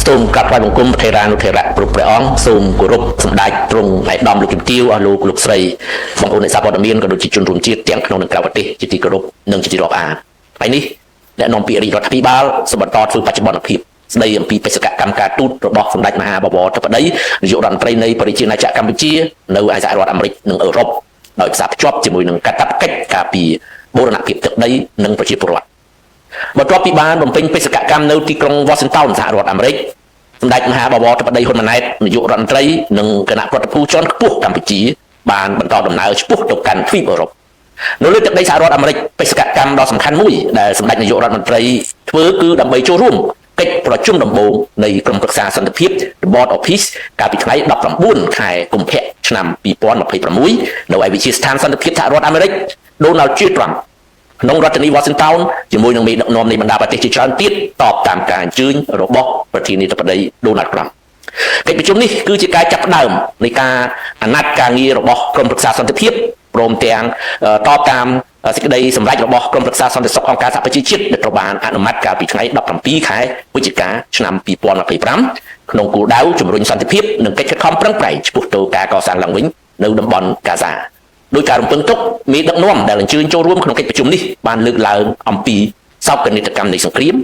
សូមក្រាបថ្វាយបង្គំព្រះថេរានុថេរៈគ្រប់ព្រះអង្គសូមគោរពសម្ដេចទ្រង់ឯកឧត្តមលោកជំទាវអស់លោកលោកស្រីបងប្អូនអ្នកសារព័ត៌មានក៏ដូចជាជនរួមជាតិទាំងក្នុងនិងក្រៅប្រទេសជាទីគោរពនិងជាទីរាប់អានថ្ងៃនេះអ្នកនាំពាក្យរាជរដ្ឋាភិបាលសូមបន្តធ្វើបច្ចុប្បន្នភាពស្ដីអំពីបេសកកម្មការទូតរបស់សម្ដេចមហាបវរធិបតីនាយករដ្ឋមន្ត្រីនៃប្រជាណាចក្រកម្ពុជានៅឯសហរដ្ឋអាមេរិកនិងអឺរ៉ុបដោយផ្សារភ្ជាប់ជាមួយនឹងកាតព្វកិច្ចការពារបូរណភាពទឹកដីនិងប្រជាពលរដ្ឋបន្ទាប់ពីបានបំពេញបេសកកម្មនៅទីក្រុង Washington សហរដ្ឋអាមេរិកសម្ដេចមហាបវរធិបតីហ៊ុនម៉ាណែតនាយករដ្ឋមន្ត្រីនិងគណៈប្រតិភូជាន់ខ្ពស់កម្ពុជាបានបន្តដំណើរឆ្ពោះទៅកាន់ទ្វីបអឺរ៉ុបនៅលើទឹកដីសហរដ្ឋអាមេរិកបេសកកម្មដ៏សំខាន់មួយដែលសម្ដេចនាយករដ្ឋមន្ត្រីធ្វើគឺដើម្បីចូលរួមកិច្ចប្រជុំដំបូងនៃក្រុមប្រឹក្សាសន្តិភាព The Board of Peace កាលពីថ្ងៃ19ខែកុម្ភៈឆ្នាំ2026នៅឯវិទ្យាស្ថានសន្តិភាពសហរដ្ឋអាមេរិក Donald J. Trump ក្នុងរដ្ឋធានី Washington ជាមួយនឹងមេដឹកនាំនៃបណ្ដាប្រទេសជាច្រើនទៀតតបតាមការអញ្ជើញរបស់ប្រធានាធិបតី Donald Trump កិច្ចប្រជុំនេះគឺជាការចាប់ផ្ដើមនៃការអាណត្តិការងាររបស់ក្រុមប្រឹក្សាសន្តិភាពព្រមទាំងតបតាមសេចក្តីសម្រេចរបស់ក្រុមប្រឹក្សាសន្តិសុខអង្គការសហប្រជាជាតិដែលត្រូវបានអនុម័តកាលពីថ្ងៃ17ខែវិច្ឆិកាឆ្នាំ2025ក្នុងគោលដៅជំរុញសន្តិភាពនិងកិច្ចខិតខំប្រឹងប្រែងឆ្ពោះទៅការកសាងឡើងវិញនៅតំបន់ហ្គាហ្សាដោយការរំពឹងទុកមេដឹកនាំដែលអញ្ជើញចូលរួមក្នុងកិច្ចប្រជុំនេះបានលើកឡើងអំពីសោកនាដកម្មនៃសង្គ្រាម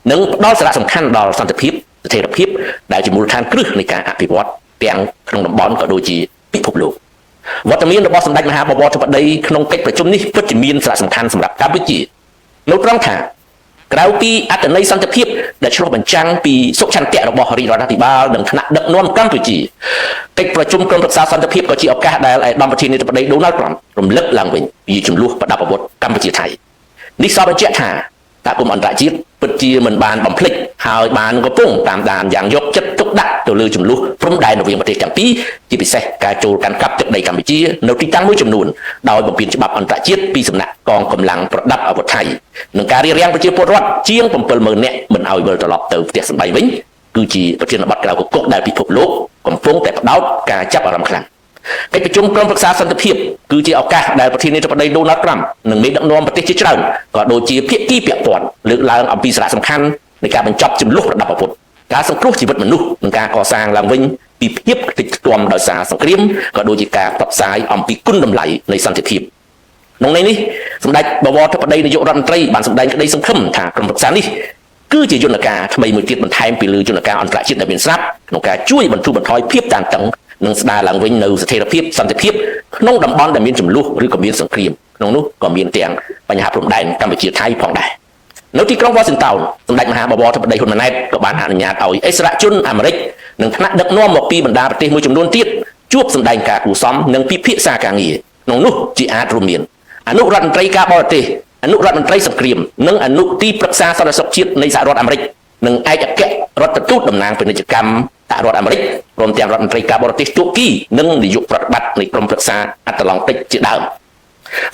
និងផ្ដល់សារៈសំខាន់ដល់សន្តិភាពស្ថិរភាពដែលជាមូលដ្ឋានគ្រឹះនៃការអភិវឌ្ឍទាំងក្នុងតំបន់ក៏ដូចជាពិភពលោកវត្តមានរបស់សម្ដេចមហាបវរធិបតីក្នុងកិច្ចប្រជុំនេះពិតជាមានសារៈសំខាន់សម្រាប់កម្ពុជានៅត្រង់ថាក្រៅពីអត្ថន័យសន្តិភាពដែលឆ្លុះបញ្ចាំងពីសុឆន្ទៈរបស់រាជរដ្ឋាភិបាលនិងថ្នាក់ដឹកនាំកម្ពុជាកិច្ចប្រជុំក្រុមប្រឹក្សាសន្តិភាពក៏ជាឱកាសដែលឯកឧត្តមប្រធានាធិបតីដូណាល់ត្រាំរំលឹកឡើងវិញពីចំនួនប្រដាប់អាវុធកម្ពុជាថៃនេះសបញ្ជាក់ថាសហគមន៍អន្តរជាតិពិតជាមិនបានបំភ្លេចហើយបានកំពុងតាមដានយ៉ាងយកចិត្តទុកដាក់ទៅលើចំនួនព្រំដែនរវាងប្រទេសទាំងពីរជាពិសេសការចូលកាន់កាប់ទឹកដីកម្ពុជានៅទីតាំងមួយចំនួនដោយបំពានច្បាប់អន្តរជាតិពីសំណាក់កងកម្លាំងប្រដាប់អាវុធថៃនិងការរារាំងប្រជាពលរដ្ឋជាង70000នាក់មិនឲ្យវិលត្រឡប់ទៅផ្ទះសម្បែងវិញគឺជាប្រធានបទក្រៅកគុកដែលពិភពលោកកំពុងតែផ្ដោតការចាប់អារម្មណ៍ខ្លាំងកិច្ចប្រជុំក្រុមប្រឹក្សាសន្តិភាពគឺជាឱកាសដែលប្រធានាធិបតីដូណាល់ត្រាំនិងមេដឹកនាំប្រទេសជាច្រើនក៏ដូចជាភាគីពាក់ព័ន្ធលើកឡើងអំពីសារៈសំខាន់នៃការបញ្ចប់ជម្លោះប្រដាប់អាវុធការសង្គ្រោះជីវិតមនុស្សនិងការកសាងឡើងវិញពីភាពខ្ទេចខ្ទាំដោយសារសង្គ្រាមក៏ដូចជាការផ្សព្វផ្សាយអំពីគុណតម្លៃនៃសន្តិភាពក្នុងន័យនេះសម្ដេចបវរធិបតីនាយករដ្ឋមន្ត្រីបានសម្ដែងក្តីសង្ឃឹមថាក្រុមប្រឹក្សានេះគឺជាយន្តការថ្មីមួយទៀតបន្ថែមពីលើយន្តការអន្តរជាតិដែលមានស្រាប់ក្នុងការជួយបន្ធូរបន្ថយភាពតានតឹងនិងស្ដារឡើងវិញនូវស្ថិរភាពសន្តិភាពក្នុងតំបន់ដែលមានចំនួនឬក៏មានសង្គ្រាមក្នុងនោះក៏មានទាំងបញ្ហាព្រំដែនកម្ពុជាថៃផងដែរនៅទីក្រុង Washington សម្ដេចមហាបវរធិបតីហ៊ុនម៉ាណែតក៏បានអនុញ្ញាតឲ្យអិសរាជជនអាមេរិកនិងថ្នាក់ដឹកនាំមកពីបណ្ដាប្រទេសមួយចំនួនទៀតជួបសម្ដែងការគួរសមនិងពិភាក្សាការងារក្នុងនោះជាអាចរួមមានអនុរដ្ឋមន្ត្រីការបរទេសអនុរដ្ឋមន្ត្រីសង្គ្រាមនិងអនុទីប្រឹក្សាសន្តិសុខជាតិនៃសហរដ្ឋអាមេរិកនិងឯកអគ្គរដ្ឋទូតតំណាងពាណិជ្ជកម្មសហរដ្ឋអាមេរិកព្រមទាំងរដ្ឋមន្ត្រីការបរទេសទួគីនិងនាយកប្រតិបត្តិនៃក្រុមប្រឹក្សាអាត្លង់តិកជាដើម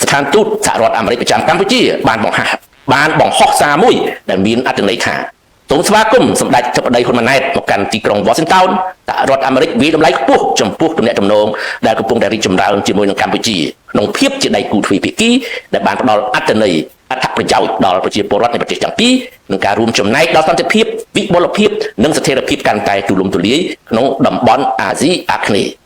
ស្ថានទូតសហរដ្ឋអាមេរិកប្រចាំកម្ពុជាបានបង្ហាញបានបង្ហោះសារមួយដែលមានអត្ថន័យថាសូមស្វាគមន៍សម្ដេចធិបតីហ៊ុនម៉ាណែតមកកាន់ទីក្រុង Washington សហរដ្ឋអាមេរិកវាយតម្លៃខ្ពស់ចំពោះទំនាក់ទំនងដែលកំពុងតែរីកចម្រើនជាមួយនឹងកម្ពុជាក្នុងភាពជាដៃគូទ្វេភាគីដែលបានផ្ដល់អត្ថន័យអត្ថប្រយោជន៍ដល់ប្រជាពលរដ្ឋនៃប្រទេសទាំងពីរនិងការរួមចំណែកដល់សន្តិភាពវិបុលភាពនិងស្ថិរភាពកាន់តែទូលំទូលាយក្នុងតំបន់អាស៊ីអាគ្នេយ៍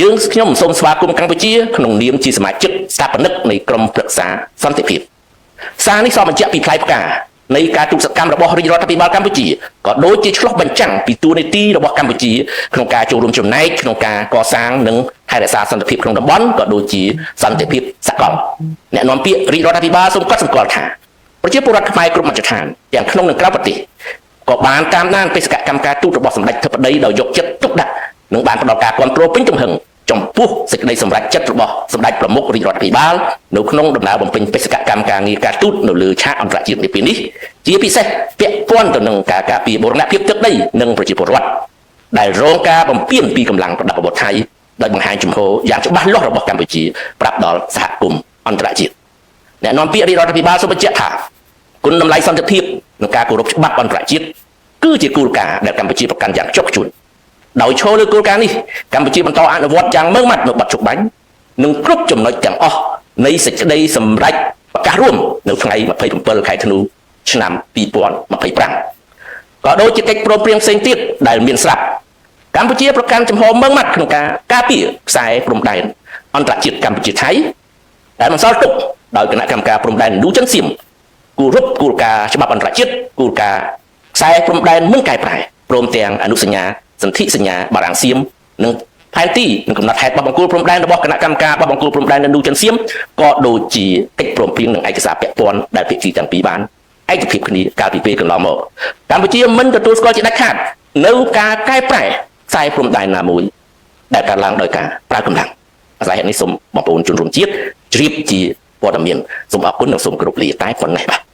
យើងខ្ញុំសូមស្វាគមន៍កម្ពុជាក្នុងនាមជាសមាជិកស្ថាបនិកនៃក្រុមប្រឹក្សាសន្តិភាពសារនេះសបញ្ជាក់ពីផ្លែផ្កានៃការទូតសកម្មរបស់រាជរដ្ឋាភិបាលកម្ពុជាក៏ដូចជាឆ្លុះបញ្ចាំងពីតួនាទីរបស់កម្ពុជាក្នុងការចូលរួមចំណែកក្នុងការកសាងនិងថែរក្សាសន្តិភាពក្នុងតំបន់ក៏ដូចជាសន្តិភាពសកលអ្នកនាំពាក្យរាជរដ្ឋាភិបាលសូមកត់សម្គាល់ថាប្រជាពលរដ្ឋខ្មែរគ្រប់មជ្ឈដ្ឋានទាំងក្នុងនិងក្រៅប្រទេសក៏បានតាមដានបេសកកម្មការទូតរបស់សម្ដេចធិបតីដោយយកចិត្តទុកដាក់និងបានផ្ដល់ការគាំទ្រពេញទំហឹងចំពោះសេចក្តីសម្រេចចិត្តរបស់សម្ដេចប្រមុខរាជរដ្ឋាភិបាលនៅក្នុងដំណើរបំពេញបេសកកម្មការងារការទូតនៅលើឆាកអន្តរជាតិនាពេលនេះជាពិសេសពាក់ព័ន្ធទៅនឹងការការពារបូរណភាពទឹកដីនិងប្រជាពលរដ្ឋដែលរងការបំពានពីកម្លាំងប្រដាប់អាវុធថៃដោយបង្ហាញជំហរយ៉ាងច្បាស់លាស់របស់កម្ពុជាប្រាប់ដល់សហគមន៍អន្តរជាតិអ្នកនាំពាក្យរាជរដ្ឋាភិបាលសូមបញ្ជាក់ថាគុណតម្លៃសន្តិភាពនិងការគោរពច្បាប់អន្តរជាតិគឺជាគោលការណ៍ដែលកម្ពុជាប្រកាន់យ៉ាងជាប់ខ្ជួនដោយឈរលើគោលការណ៍នេះកម្ពុជាបន្តអនុវត្តយ៉ាងម៉ឺងម៉ាត់នៅបទជប់បាញ់និងគ្រប់ចំណុចទាំងអស់នៃសេចក្តីសម្រេចប្រកាសរួមនៅថ្ងៃ27ខែធ្នូឆ្នាំ2025 ក៏ដូចជាកិច្ចព្រមព្រៀងផ្សេងទៀតដែលមានស្រាប់កម្ពុជាប្រកាន់ចំហម៉ឺងម៉ាត់ក្នុងការការពារខ្សែព្រំដែនអន្តរជាតិកម្ពុជាថៃដែលបន្សល់ទុកដោយគណៈកម្មការព្រំដែនឥណ្ឌូចិនសៀមគោរពគោលការណ៍ច្បាប់អន្តរជាតិគោលការណ៍ខ្សែព្រំដែនមិនកែប្រែព្រមទាំងអនុសញ្ញាសន្ធិសញ្ញាបារាំងសៀមនិងផែនទីនិងកំណត់ហេតុបោះបង្គោលព្រំដែនរបស់គណៈកម្មការបោះបង្គោលព្រំដែនឥណ្ឌូចិនសៀមក៏ដូចជាកិច្ចព្រមព្រៀងនិងឯកសារពាក់ព័ន្ធដែលភាគីទាំងពីរបានឯកភាពគ្នាកាលពីពេលកន្លងមកកម្ពុជាមិនទទួលស្គាល់ជាដាច់ខាតនៅការកែប្រែខ្សែព្រំដែនណាមួយដែលកើតឡើងដោយការប្រើកម្លាំងអាស្រ័យហេតុនេះសូមបងប្អូនជនរួមជាតិជ្រាបជាព័ត៌មានសូមអរគុណនិងសូមគោរពលាតែប៉ុណ្ណេះបាទ។